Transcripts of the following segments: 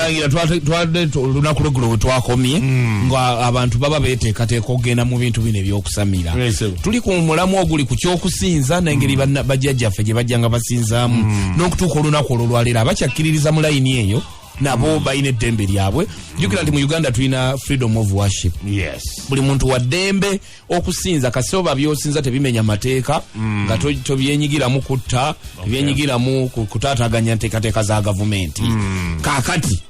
Mulangira, twadde olunaku lweggulo we twakomye nga abantu baba beteekateeka okugenda mu bintu bino ebyokusamira. Yes, sir. Tuli ku mulamu oguli ku kyokusinza n'engeri bajjajjaffe gye bajjanga basinzaamu n'okutuuka olunaku olwo lwaleero. Abakyakkiririza mu layini eyo nabo balina eddembe lyabwe. Jjukira nti mu Uganda tulina freedom of worship. Buli muntu wa ddembe okusinza kasita oba byosinza tebimenya mateeka, nga tobyenyigiramu kutta, tebyenyigiramu kutaataganya nteekateeka za gavumenti. Kaakati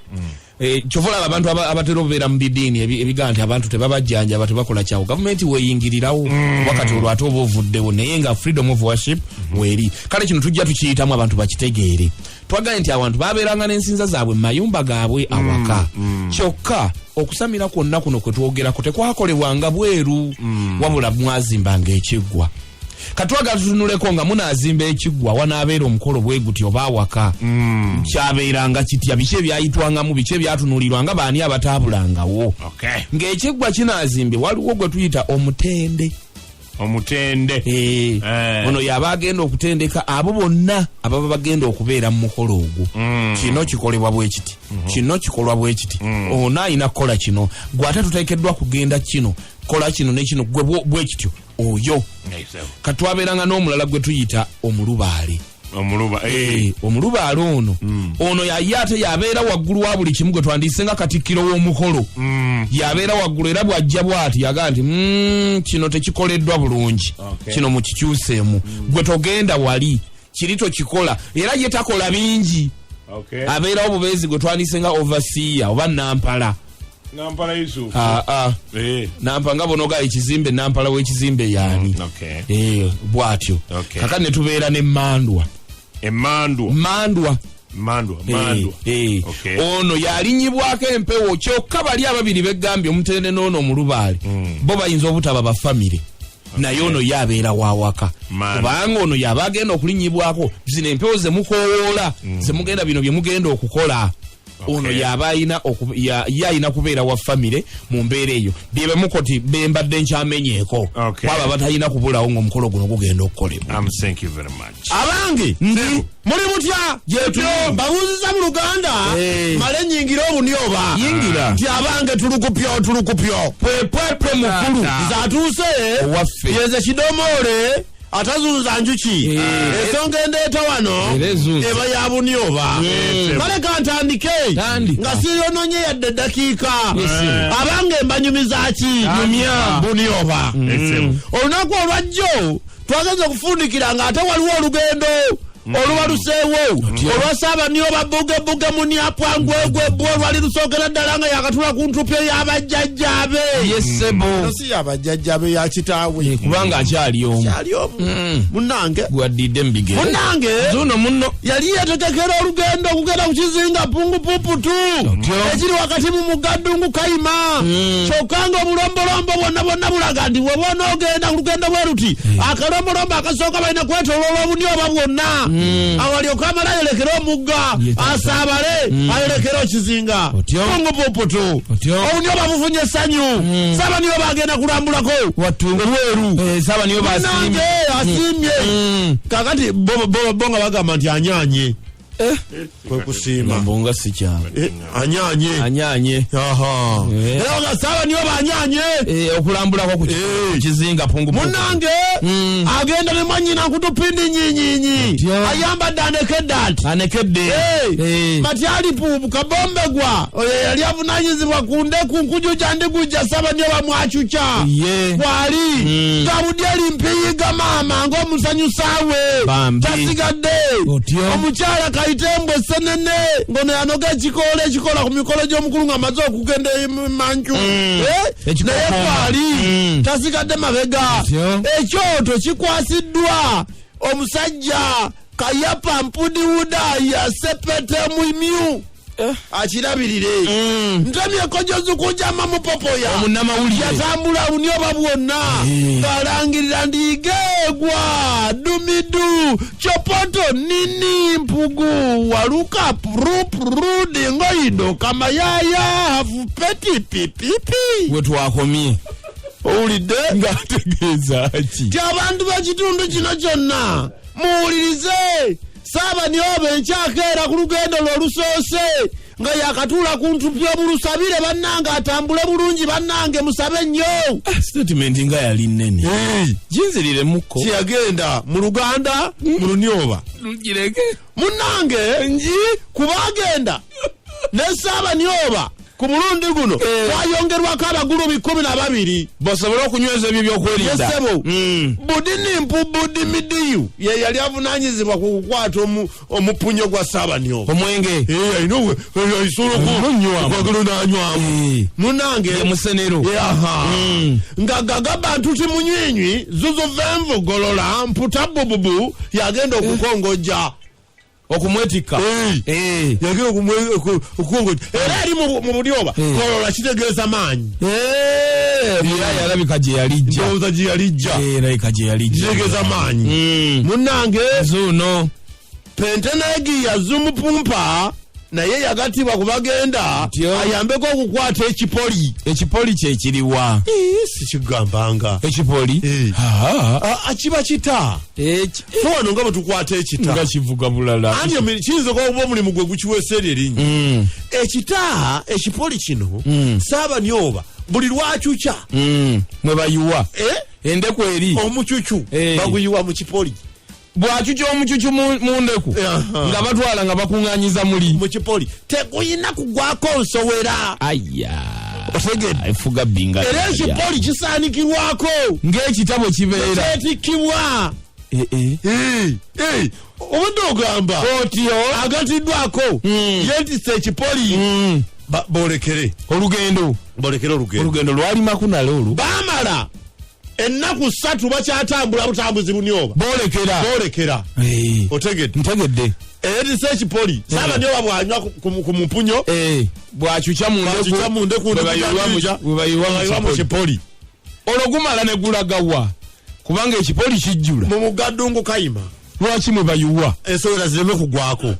kyova olaba abantu abatera okubeera mu bidiini ebigamba nti abantu tebabajjanjaba, tebakola kyawo, gavumenti weeyingirirawo wakati olwo ate oba ovuddewo, naye nga freedom of worship weeri. Kale kino tujja tukiyitamu abantu bakitegeere. Twagambye nti abantu babeeranga n'ensinza zaabwe mu mayumba gaabwe awaka. Kyokka okusamira kwonna kuno kwe twogerako tekwakolebwanga bweru, wabula mwazimbanga ekiggwa. Katwagala tutunuleko nga munaazimba ekiggwa wanaabeera omukolo bwe guti oba awaka, kyabeeranga kitya, biki ebyayitwangamu, biki ebyatunuulirwanga, baani abataabulangawo. Ng'ekiggwa kinaazimbye, waliwo gwe tuyita omutende. Omutende. Ono yaba agenda okutendeka abo bonna ababa bagenda okubeera mu mukolo ogwo. Kino kikolebwa bwe kiti, kino kikolwa bwe kiti, ono alina kukola kino, gwe ate tuteekeddwa kugenda kino, kola kino ne kino, gwe bwe kityo oyo. Katwabeeranga n'omulala gwe tuyita omulubaale. Omuluba. Omulubaale ono yaye ate yabeera waggulu wa buli kimu, gwe twandiyise nga katikkiro w'omukolo. Yabeera waggulu era bw'ajja bw'ati yagaa nti, kino tekikoleddwa bulungi, kino mukikyuseemu, gwe togenda wali, kiri tokikola." Era ye takola bingi, abeerawo bubeezi, gwe twandiyise nga overseer oba nampala. Nampala Yusuf. Ah, ah. Nampa nga bonoga ekizimbe, nampala w'ekizimbe yaani? Bw'atyo. Kakati ne tubeera n'emmandwa. Emandwa. Mandwa. Mandwa, mandwa. Ono yalinyibwako empewo. Kyokka bali ababiri begambye, omutende n'ono omulubaale, bo bayinza obutaba bafamire, naye ono ye abeera wawaka. Mandwa. Kubanga ono yaba agenda okulinyibwako zino empewo zemukowoola, zemugenda, bino byemugenda okukola. Ono yaba alina ye alina kubeera wa famire mu mbeera eyo. Byebemukoti bembadde nkyamenyeeko kwabo abatalina kubulawo ng'omukolo guno gugenda okukolebwa. Thank you very much. Abange, Ndi muli mutya? Gyetu. Babuuziza mu Luganda. Male nyingire obunyoba. Yingira. Nti abange, tulukupyo, tulukupyo. Pwepwepwe mukulu. Nze atuuse. Owaffe. Yenze kidomoole atazunza njuki. Ensonga endeeta wano Era ezunza. eba ya bunyoba. Kale kantandike. Tandika. Nga siyononye yadde eddakiika. Yes. Abange, mbanyumiza ki? Nyumya. Bunyoba. Olunaku olwajjo twagenza okufundikira ng'ate waliwo olugendo olubaluseewo olwa Saabanioba Bugebuge Muniapwangwegwe bwe olwali lusookera ddala nga yakatula ku ntupyo y'abajjajjaabe. Yesebo. Si yabajjajjaabe, ya kitaawe. Kubanga akyali omu. Kyali omu, munnange. Gwaddidde mu bigere. Munnange. Zuno munno. Yali yetegekera olugendo okugenda ku kizinga Pungupuputu ekiri wakati mu mugaddungu Kayima. Kyokka nga obulombolombo bwonna bwonna bulaga nti bw'oba onoogenda ku lugendo bwe luti, akalombolombo akasooka balina kwetoloola obunyoba bwonna, awo alyoke amala ayolekere omugga, Ye taata. asaabale ayolekere okizinga Pungupuputu. Obunyoba bufunye essanyu, Saba niyo bagenda kulambulako Watu. olweru. Saba niyo Munange basiimye. asiimye. Kakati bo nga bagamba nti anyanye kwe kusiima. Mbunga si kyangu. Anyanye. Anyanye. Aha. Era nga Saba niyo banyanye Okulambulako ku kizinga Pungu. Munange, agenda ne mwanyina nkutupindi nyinyinyi. Ayambadde anekedde ati. Anekedde. Matyalipu kabombegwa oyo yali avunanyizibwa ku ndeku nkujuja ndigujja, Saba niyo bamwacuca. Kwali Gabudyeri Mpiyiga maama ng'omusanyusawe Bambi. tasigadde. Omukyala Kayitembwe Senene ngono yanoga ekikoola ekikola ku mikolo gy'omukulu ng'amaze okugenda emanju. Ekikokooma. Naye kwali tasigadde mabega. Ekyoto kikwasiddwa omusajja Kayapa Mpudiwuda Sepete Mwimyu akirabirire. Ntemyekojozukunjama mupopoya. Omunnamawulire. Yatambula bunyoba bwonna ng'alangirira ndigeegwa dumidu chopoto nini mpugu waluka purupuru dingoido kamayaya hafupeti pipipi. We twakomye. Owulidde? Ng'ategeeza ki? Ti abantu b'ekitundu kino kyonna muwulirize, Saaba nioba enkyakeera ku lugendo lwe olusoose. Nga yakatuula ku ntupi obulusabire bannange atambule bulungi, bannange musabe nnyo. Statement nga yali nnene, ginziriremuko. Kyeyagenda mu Luganda, mu Lunyoba. Lugireke. Munnange, nji kubagenda ne Saabanyoba ku mulundi guno kwayongerwako abagulubi 12 basobole okunyweza ebyo byokwerinda. Yesebo. Budinimpu Budimidiyu ye yali avunanyizibwa ku kukwata omupunyo gwa Saabanyoba. Omwenge. Aisobola okwagala nanywamu. Munange, Ye musenero. Yaha. Nga gagaba ntuti munywinywi zuzu venvu golola mputa bububu yagenda okukongojja. Okumwetikka. Yagenda okukongojja era eri mu Bulyoba. Golola kitegeeza maanyi. Era yalabika gye yalijja. Ndowooza gye yalijja. Erabika gye yalijja. Kitegeeza maanyi, munnange. Zuuno. Pentenegiya Zumupumpa naye yagattibwa ku bagenda Ntyo. ayambeko okukwata ekipoli. Ekipoli kyekiriwa? Sikigambanga. Ekipoli. Kiba kita. Fe wano nga bwe tukwata ekita. Nga kivuga bulala. Anti kiyinza okuba omulimu gwe gukiweesa eryo erinnya ekita, ekipoli kino. Saabanyoba buli lwacuca, Mwe bayiwa endeku eri. Omucucu baguyiwa mu kipoli. Bwacuca omucucu mu ndeku, nga batwala nga bakuŋŋanyiza muli. Mu kipoli teguyina kugwako nsowera. Aya. Otegedde? Efuga binga. Era ekipoli kisaanikirwako. Ng'ekitabo kibeera. Kyetikkibwa. Obadde ogamba otyo. Agatiddwako yetisse ekipoli. Bolekere olugendo. Bolekere olugendo. Olugendo lwalimaku nalo olwo. Baamala ennaku 3 bakyatambula butambuzi bunyoba. Boolekera. Bolekera. Otegedde? Ntegedde. Eyetisse ekipoli, Saabanyoba bwanywa ku mupunyo, Bwacuca mu bwacuca mu ndeku, bwe bayiwa bwe bayiwa mu bayiwa mu kipoli. kipoli. Olwo gumala ne gulagawa, kubanga ekipoli kijjula? Mu mugaddungu Kayima. Lwaki mwe bayiwa? Ensowera zireme kugwako.